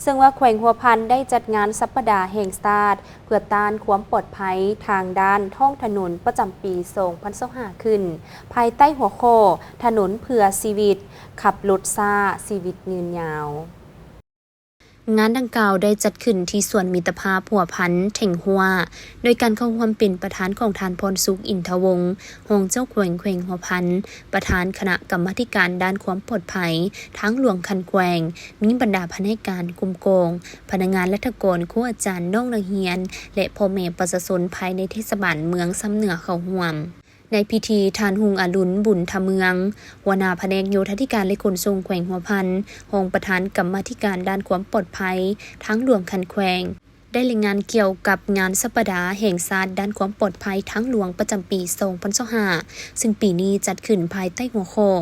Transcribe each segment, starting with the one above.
ເຊິ່ງວ່າແຂວງຫົວພັນໄດ້ຈັດງານສັບປະດາແຫ່ງຊາດເພື່ອຕ້ານຄວາມປອດໄພທາງດ້ານທ້ອງຖະໜົນປະຈຳປີສອງພັນຊາວຫ້າຂຶ້ນ ພາຍໃຕ້ຫົວຂໍ້ ຖະໜົນເພື່ອຊີວິດ, ຂັບລົດຊ້າ, ຊີວິດຍືນຍາວ. ງານດັ່ງກ່າວໄດ້ຈັດຂຶ້ນທີ່ສວນມິດຕະພາບຫົວພັນ ແທງຮົວ ໂດຍການເຂົ້າຮ່ວມເປັນປະທານຂອງທ່ານ ພອນສຸກ ອິນທະວົງ ຮອງເຈົ້າແຂວງແຂວງຫົວພັນ, ປະທານຄະນະກຳມາທິການດ້ານຄວາມປອດໄພທາງຫຼວງຂັ້ນແຂວງ, ມີບັນດາພະແນກການ, ກົມກອງ, ພະນັກງານລັດຖະກອນ, ຄູອາຈານ, ນ້ອງນັກຮຽນ ແລະ ພໍ່ແມ່ປະຊາຊົນພາຍໃນເທດສະບານເມືອງຊຳເໜືອເຂົ້າຮ່ວມ. ໃນພິທີ, ທ່ານ ຮຸ່ງອະລຸນ ບຸນທະເມືອງ, ຫົວໜ້າພະແນກໂຍທາທິການ ແລະ ຂົນສົ່ງແຂວງຫົວພັນ, ຮອງປະທານກຳມາທິການດ້ານຄວາມປອດໄພທາງຫຼວງຂັ້ນແຂວງ, ໄດ້ລາຍງານກ່ຽວກັບງານສັບປະດາແຫ່ງຊາດດ້ານຄວາມປອດໄພທາງຫຼວງປະຈຳປີສອງພັນຊາວຫ້າ ຊຶ່ງປີນີ້ຈັດຂຶ້ນພາຍໃຕ້ຫົວຂໍ້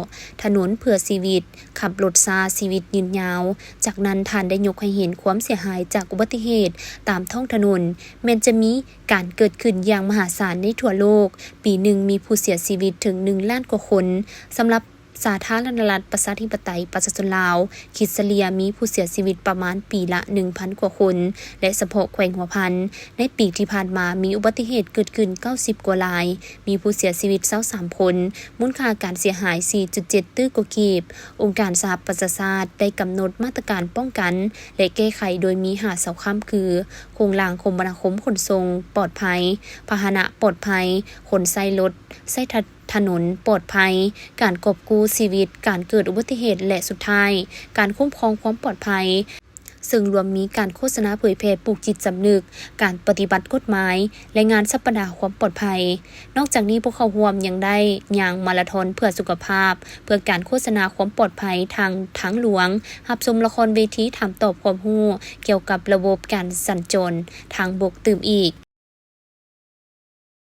ຖະໜົນເພື່ອຊີວິດ, ຂັບລົດຊ້າ, ຊີວິດຍືນຍາວ. ຈາກນັ້ນທ່ານໄດ້ຍົກໃຫ້ເຫັນຄວາມເສຍຫາຍຈາກອຸບັດຕິເຫດຕາມທ້ອງຖະໜົນ ແມ່ນຈະມີການເກີດຂຶ້ນຢ່າງມະຫາສານໃນທົ່ວໂລກ, ປີໜຶ່ງມີຜູ້ເສຍຊີວິດເຖິງໜຶ່ງລ້ານກວ່າຄົນ. ສຳລັບ ສາທາລະນະລັດ ປະຊາທິປະໄຕ ປະຊາຊົນລາວ ຄິດສະເລ່ຍມີຜູ້ເສຍຊີວິດປະມານປີລະໜຶ່ງພັນກວ່າຄົນ ແລະ ສະເພາະແຂວງຫົວພັນ ໃນປີທີ່ຜ່ານມາມີອຸບັດຕິເຫດເກີດຂຶ້ນເກົ້າສິບກວ່າລາຍ, ມີຜູ້ເສຍຊີວິດຊາວສາມຄົນ, ມູນຄ່າການເສຍຫາຍສີ່ຈຸດເຈັດຕື້ກວ່າກີບ. ອົງການສະຫະປະຊາຊາດໄດ້ກຳນົດມາດຕະການປ້ອງກັນ ແລະ ແກ້ໄຂໂດຍມີຫ້າເສົາຄ້ຳຄື ໂຄງລ່າງຄົມມະນາຄົມຂົນສົ່ງປອດໄພ, ພາຫະນະປອດໄພ, ຄົນໃຊ້ລົດໃຊ້ ຖະໜົນປອດໄພ, ການກອບກູ້ຊີວິດ, ການເກີດອຸບັດຕິເຫດ ແລະ ສຸດທ້າຍ, ການຄຸ້ມຄອງຄວາມປອດໄພ, ເຊິ່ງລວມມີການໂຄສະນາເຜີຍແຜ່ປູກຈິດສຳນຶກ, ການປະຕິບັດກົດໝາຍ ແລະ ງານສັບປະດາຄວາມປອດໄພ. ນອກຈາກນີ້, ຜູ້ເຂົ້າຮ່ວມຍັງໄດ້ຍ່າງມາລາທອນເພື່ອສຸຂະພາບ, ເພື່ອການໂຄສະນາຄວາມປອດໄພທາງທາງຫຼວງ, ຮັບຊົມລະຄອນເວທີ, ຖາມຕອບຄວາມຮູ້ກ່ຽວກັບລະບົບການສັນຈອນທາງບົກຕື່ມອີກ.